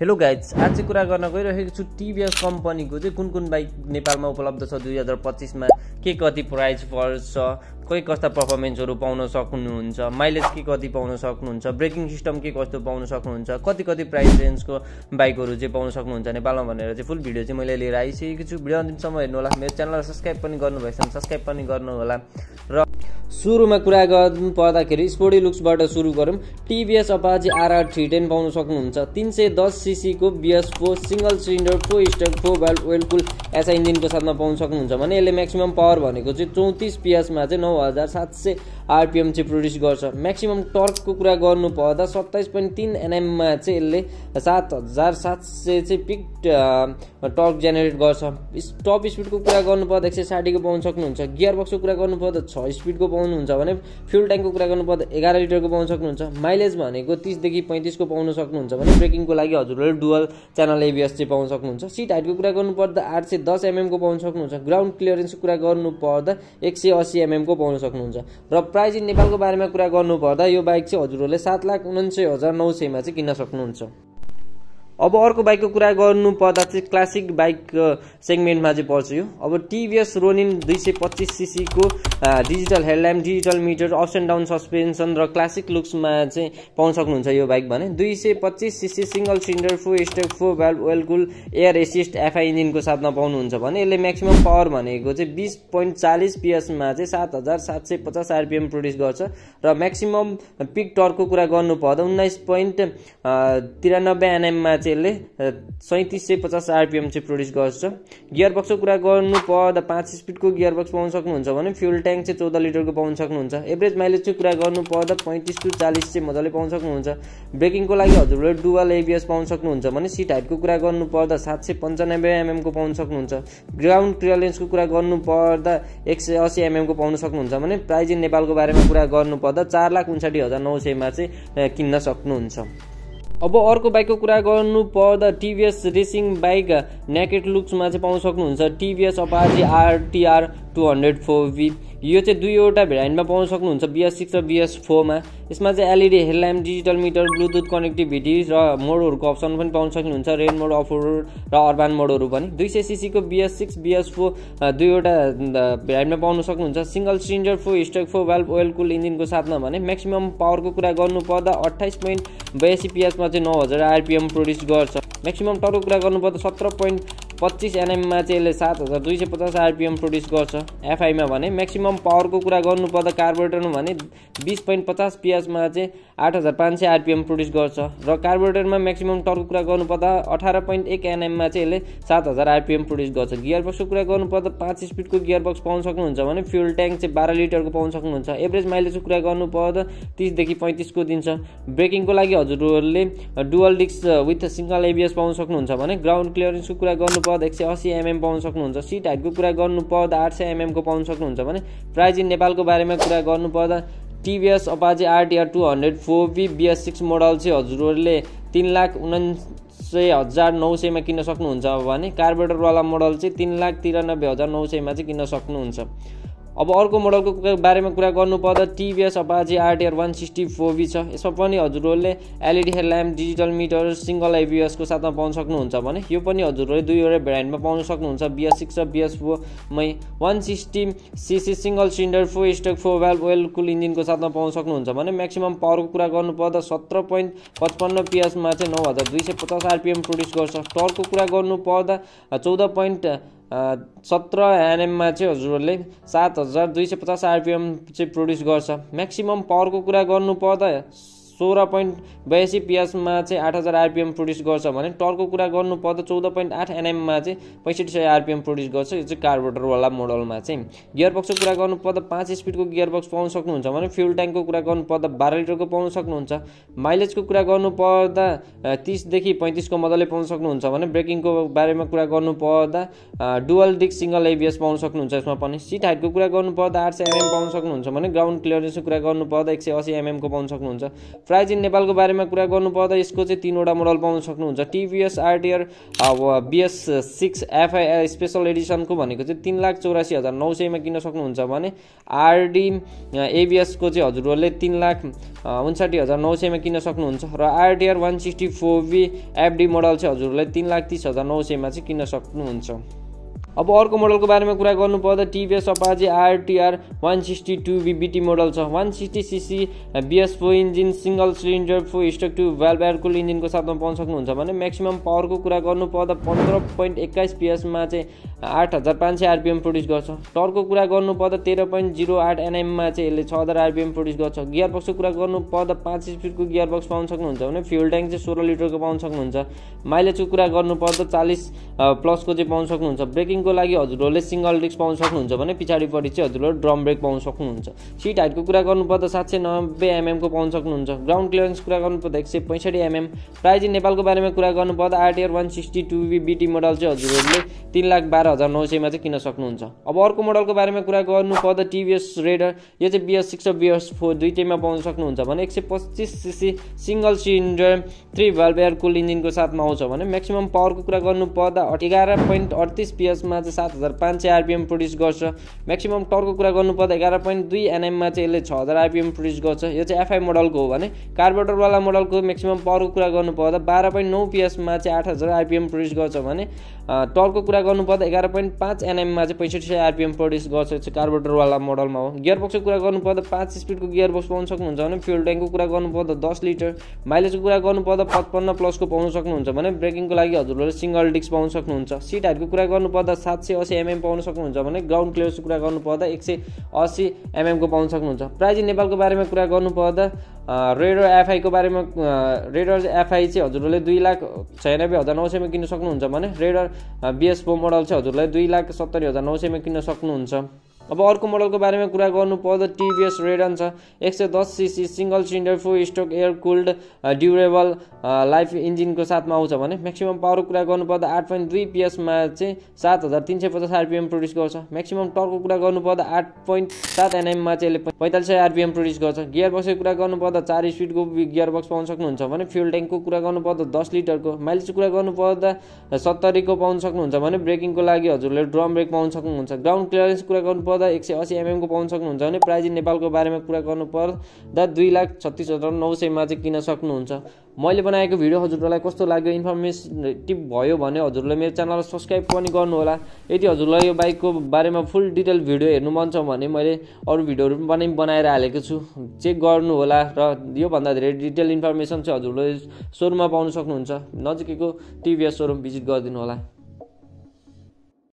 Hello guys, आज चाहिँ कुरा गर्न गइरहेको छु टिभीएस कम्पनीको चाहिँ कुन बाइक नेपालमा उपलब्ध छ 2025 मा, के कति प्राइस पर्छ, के कस्ता पर्फर्मेन्सहरू पाउन सक्नुहुन्छ, माइलेज के कति पाउन सक्नुहुन्छ, ब्रेकिङ सिस्टम के कस्तो पाउन सक्नुहुन्छ, कति प्राइस रेन्जको बाइकहरू चाहिँ पाउन सक्नुहुन्छ नेपालमा भनेर चाहिँ फुल भिडियो चाहिँ मैले लिएर आइसकेको छु। भिडियो अन्तिमसम्म हेर्नु होला। मेरो च्यानललाई सब्स्क्राइब पनि गर्नुभएछ भने सब्स्क्राइब पनि गर्नु होला। र सुरुमा कुरा गर्नु पर्दाखेरि स्पोर्टी लुक्सबाट सुरु गरौँ। टिभीएस अपाचे RR 310 पाउन सक्नुहुन्छ। 310 सीसी को BS4 single cylinder 4 stroke 4 valve oil cool SI इन्जिनको साथमा पाउन सक्नुहुन्छ भने यसले म्याक्सिमम पावर भनेको चाहिँ 34 PS मा चाहिँ 9700 RPM चाहिँ प्रोड्युस गर्छ। म्याक्सिमम टर्कको कुरा गर्नु पर्दा 27.3 Nm मा चाहिँ यसले 7700 चाहिँ पिक टर्क जेनेरेट गर्छ। टप स्पिडको कुरा गर्नु पर्दा 160 को पाउन सक्नुहुन्छ। गियर बक्सको कुरा गर्नु पर्दा 6 स्पिडको पाउनुहुन्छ भने फ्युल ट्याङ्कको कुरा गर्नु पर्दा 11 लिटरको पाउन सक्नुहुन्छ। माइलेज भनेको 30 देखि 35 को पाउन सक्नुहुन्छ भने ब्रेकिङको लागि हजुरले डुअल च्यानल ABS चाहिँ पाउन सक्नुहुन्छ। सिट हाइटको कुरा गर्नु पर्दा 810 mm को पाउन सक्नुहुन्छ। ग्राउन्ड क्लियरेन्सको कुरा गर्नु पर्दा 180 mm को पाउन सक्नुहुन्छ। र प्राइस इन नेपालको बारेमा कुरा गर्नु पर्दा यो बाइक चाहिँ हजुरहरूले 7,49,900 मा चाहिँ किन्न सक्नुहुन्छ। अब अर्को बाइकको कुरा गर्नु पर्दा चाहिँ क्लासिक बाइक सेगमेन्टमा चाहिँ पर्छ यो। अब टिभीएस रोनिन 225 सीसी को digital headlamp, digital meter, ups and down suspension र क्लासिक लुक्समा चाहिँ पाउन सक्नुहुन्छ यो बाइक भने। 225 CC single cylinder 4 stroke 4 valve oil cool air assist FI इन्जिनको साथमा पाउनुहुन्छ भने यसले म्याक्सिमम पावर भनेको चाहिँ 20.40 PS मा चाहिँ 7750 RPM प्रोड्युस गर्छ। र म्याक्सिमम पिक टर्कको कुरा गर्नु पर्दा 19.93 Nm मा यसले 3750 RPM चाहिँ प्रोड्युस गर्छ। गियर बक्सको कुरा गर्नु पर्दा 5 स्पिडको गियर बक्स पाउन सक्नुहुन्छ भने फ्युल ट्याङ्क चाहिँ 14 लिटरको पाउन सक्नुहुन्छ। एभरेज माइलेजको कुरा गर्नु पर्दा 35 to 40 चाहिँ मजाले पाउन सक्नुहुन्छ। ब्रेकिङको लागि हजुरले डुअल ABS पाउन सक्नुहुन्छ भने सिट हाइटको कुरा गर्नु पर्दा 795 mm को पाउन सक्नुहुन्छ। ग्राउन्ड क्लियरेन्सको कुरा गर्नु पर्दा 180 mm को पाउन सक्नुहुन्छ भने प्राइस इन नेपालको बारेमा कुरा गर्नु पर्दा 4,59,900 मा चाहिँ किन्न सक्नुहुन्छ। अब अर्को बाइकको कुरा गर्नु पर्दा टिभीएस रेसिङ बाइक नेकेड लुक्समा चाहिँ पाउन सक्नुहुन्छ। टिभीएस अपाचे RTR 204V यो चाहिँ दुईवटा भेरिएन्टमा पाउन सक्नुहुन्छ, BS6 र BS4 मा। यसमा चाहिँ LED headlamp, digital meter, Bluetooth connectivity र मोडहरूको अप्सन पनि पाउन सक्नुहुन्छ। रेन मोड, अफ रोड र अर्बान मोडहरू पनि। 200 सीसी को BS6 BS4 दुईवटा भेरिएन्टमा पाउन सक्नुहुन्छ। Single cylinder 4 stroke 4 valve oil cool इन्जिनको साथमा भने म्याक्सिमम पावरको कुरा गर्नु पर्दा 28.82 PS मा चाहिँ 9000 RPM प्रोड्युस गर्छ। म्याक्सिमम टर्कको कुरा गर्नु पर्दा 17.25 Nm मा चाहिँ यसले 7250 RPM प्रोड्युस गर्छ। FI मा भने म्याक्सिमम पावरको कुरा गर्नु पर्दा कार्बोरेटरमा भने 20.50 PS मा चाहिँ 8500 RPM प्रोड्युस गर्छ। र कार्बोरेटरमा म्याक्सिमम टर्कको कुरा गर्नु पर्दा 18.1 Nm मा चाहिँ यसले 7000 RPM प्रोड्युस गर्छ। गियर बक्सको कुरा गर्नु पर्दा 5 स्पिडको गियर बक्स पाउन सक्नुहुन्छ भने फ्युल ट्याङ्क चाहिँ 12 लिटरको पाउन सक्नुहुन्छ। एभरेज माइलेजको कुरा गर्नु पर्दा 30 देखि 35 को दिन्छ। ब्रेकिङको लागि हजुरहरूले dual disc with single ABS पाउन सक्नुहुन्छ भने ग्राउन्ड क्लियरेन्सको कुरा गर्नु पर्दा 180 mm पाउन सक्नुहुन्छ। सिट हाइटको कुरा गर्नु पर्दा 800 mm को पाउन सक्नुहुन्छ भने प्राइस इन नेपालको बारेमा कुरा गर्नु पर्दा TVS Apache RTR 204V BS6 model चाहिँ हजुरहरूले 3,79,900 मा किन्न सक्नुहुन्छ भने कार्बोरेटरवाला मोडल चाहिँ 3,93,900 मा चाहिँ किन्न सक्नुहुन्छ। अब अर्को मोडलको बारेमा कुरा गर्नु पर्दा टिभीएस अपाचे RTR 164V छ। यसमा पनि हजुरहरूले LED headlamp, digital meter, single ABS को साथमा पाउन सक्नुहुन्छ भने यो पनि हजुरहरूले दुईवटा भेरिएन्टमा पाउन सक्नुहुन्छ। BS6 र BS4 मै 160 cc single cylinder 4 stroke 4 valve oil cool इन्जिनको साथमा पाउन सक्नुहुन्छ भने म्याक्सिमम पावरको कुरा गर्नु पर्दा 17.55 PS मा चाहिँ 9250 RPM प्रोड्युस गर्छ। टर्कको कुरा गर्नु पर्दा 14.17 Nm मा चाहिँ हजुरहरूले 7250 RPM चाहिँ प्रोड्युस गर्छ। म्याक्सिमम पावरको कुरा गर्नु पर्दा 16.82 PS मा चाहिँ 8000 RPM प्रोड्युस गर्छ भने टर्कको कुरा गर्नु पर्दा 14.8 Nm मा चाहिँ 6500 RPM प्रोड्युस गर्छ। यो चाहिँ कार्बोरेटरवाला मोडलमा चाहिँ। गियर बक्सको कुरा गर्नु पर्दा 5 स्पिडको गियर बक्स पाउन सक्नुहुन्छ भने फ्युल ट्याङ्कको कुरा गर्नु पर्दा 12 लिटरको पाउन सक्नुहुन्छ। माइलेजको कुरा गर्नु पर्दा 30 देखि 35 को मजाले पाउन सक्नुहुन्छ भने ब्रेकिङको बारेमा कुरा गर्नु पर्दा डुअल डिस्क सिंगल ABS पाउन सक्नुहुन्छ। यसमा पनि सिट हाइटको कुरा गर्नु पर्दा 800 mm पाउन सक्नुहुन्छ भने ग्राउन्ड क्लियरेन्सको कुरा गर्नु पर्दा 180 mm को पाउन सक्नुहुन्छ। प्राइस इन नेपालको बारेमा कुरा गर्नुपर्दा यसको चाहिँ 3वटा मोडल पाउन सक्नुहुन्छ। TVS RTR BS6 FI special एडिसनको भनेको चाहिँ 3,84,900 मा किन्न सक्नुहुन्छ भने आरडी ABS को चाहिँ हजुरहरूले 3,59,900 मा किन्न सक्नुहुन्छ र आरटीआर 164V FD मोडल चाहिँ हजुरहरूले 3,30,900 मा चाहिँ किन्न सक्नुहुन्छ। अब अर्को मोडलको बारेमा कुरा गर्नुपर्दा TVS Apache RTR 162V BT model छ। 160cc BS4 engine single cylinder 4 stroke 2 valve air cool इन्जिनको साथमा पाउन सक्नुहुन्छ भने म्याक्सिमम पावरको कुरा गर्नुपर्दा 15.21 PS मा चाहिँ 8,500 RPM प्रोड्युस गर्छ। टर्कको कुरा गर्नुपर्दा 13.08 Nm मा चाहिँ यसले 6,000 RPM प्रोड्युस गर्छ। गियर बक्सको कुरा गर्नुपर्दा 5 स्पिडको गियर बक्स पाउन सक्नुहुन्छ भने फ्युल ट्याङ्क चाहिँ 16 लिटरको पाउन सक्नुहुन्छ। माइलेजको कुरा गर्नुपर्दा 40 प्लसको चाहिँ पाउन सक्नुहुन्छ। ब्रेकिङको लागि हजुरहरूले सिंगल डिस्क पाउन सक्नुहुन्छ भने पछाडिपट्टि चाहिँ हजुरहरूले ड्रम ब्रेक पाउन सक्नुहुन्छ। सिट हाइटको कुरा गर्नुपर्दा 790 mm को पाउन सक्नुहुन्छ। ग्राउन्ड क्लियरेन्स कुरा गर्नुपर्दा 165 mm। प्राइस इन नेपालको बारेमा कुरा गर्नुपर्दा आरटीआर 162V BT मोडल चाहिँ हजुरहरूले 3,12,900 मा चाहिँ किन्न सक्नुहुन्छ। अब अर्को मोडलको बारेमा कुरा गर्नुपर्दा टिभीएस रेडर यो चाहिँ BS6 र BS4 दुईटैमा पाउन सक्नुहुन्छ भने 125cc single cylinder 3 भाल्भ air cool इन्जिनको साथमा आउँछ भने म्याक्सिमम पावरको कुरा गर्नुपर्दा 11.38 PS मा चाहिँ 7,500 RPM प्रोड्युस गर्छ। म्याक्सिमम टर्कको कुरा गर्नुपर्दा 11.2 Nm मा चाहिँ यसले 6,000 RPM प्रोड्युस गर्छ। यो चाहिँ FI मोडलको हो भने कार्बोरेटरवाला मोडलको म्याक्सिमम पावरको कुरा गर्नुपर्दा 12.9 PS मा चाहिँ 8,000 RPM प्रोड्युस गर्छ भने टर्कको कुरा गर्नुपर्दा 11.5 Nm मा चाहिँ 6500 RPM प्रोड्युस गर्छ। चाहिँ कार्बोरेटरवाला मोडलमा हो। गियर बक्सको कुरा गर्नुपर्दा 5 स्पिडको गियर बक्स पाउन सक्नुहुन्छ भने फ्युल ट्याङ्कको कुरा गर्नुपर्दा 10 लिटर। माइलेजको कुरा गर्नुपर्दा 55 प्लसको पाउन सक्नुहुन्छ भने ब्रेकिङको लागि हजुरहरूले सिंगल डिस्क पाउन सक्नुहुन्छ। सिट हाइटको कुरा गर्नुपर्दा 780 mm पाउन सक्नुहुन्छ भने ग्राउन्ड क्लियरेन्सको कुरा गर्नुपर्दा 180 mm को पाउन सक्नुहुन्छ। प्राइस इन नेपालको बारेमा कुरा गर्नुपर्दा रेडर FI को बारेमा रेडर FI चाहिँ हजुरहरूले 2,96,900 मा किन्न सक्नुहुन्छ भने रेडर BS4 मोडल चाहिँ हजुरलाई 2,70,900 मा किन्न सक्नुहुन्छ। अब अर्को मोडलको बारेमा कुरा गर्नुपर्दा टिभीएस रेडन छ। 110cc single cylinder 4 stroke air cooled durable life इन्जिनको साथमा आउँछ भने म्याक्सिमम पावरको कुरा गर्नुपर्दा 8.2 PS मा चाहिँ 7,350 RPM प्रोड्युस गर्छ। म्याक्सिमम टर्कको कुरा गर्नुपर्दा 8.7 Nm मा चाहिँ यसले 4500 RPM प्रोड्युस गर्छ। गियर बक्सको कुरा गर्नुपर्दा 4 स्पिडको गियर बक्स पाउन सक्नुहुन्छ भने फ्युल ट्याङ्कको कुरा गर्नुपर्दा 10 लिटरको। माइलेजको कुरा गर्नुपर्दा 70 को पाउन सक्नुहुन्छ भने ब्रेकिङको लागि हजुरले ड्रम ब्रेक पाउन सक्नुहुन्छ। ग्राउन्ड क्लियरेन्स कुरा गर्नुपर्दा 180 mm को पाउन सक्नुहुन्छ भने प्राइस इन नेपालको बारेमा कुरा गर्नुपर्दा 2,36,900 मा चाहिँ किन्न सक्नुहुन्छ। मैले बनाएको भिडियो हजुरलाई कस्तो लाग्यो, इन्फर्मेटिभ भयो भने हजुरले मेरो च्यानललाई सब्स्क्राइब पनि गर्नु होला। यदि हजुरलाई यो बाइकको बारेमा फुल डिटेल भिडियो हेर्नु मन छ भने मैले अरू भिडियोहरू पनि बनाएर हालेको छु, चेक गर्नु होला। र यो भन्दा धेरै डिटेल इन्फर्मेसन चाहिँ हजुरले सोरुममा पाउन सक्नुहुन्छ। नजिकैको टिभीएस सोरुम भिजिट गरिदिनु होला।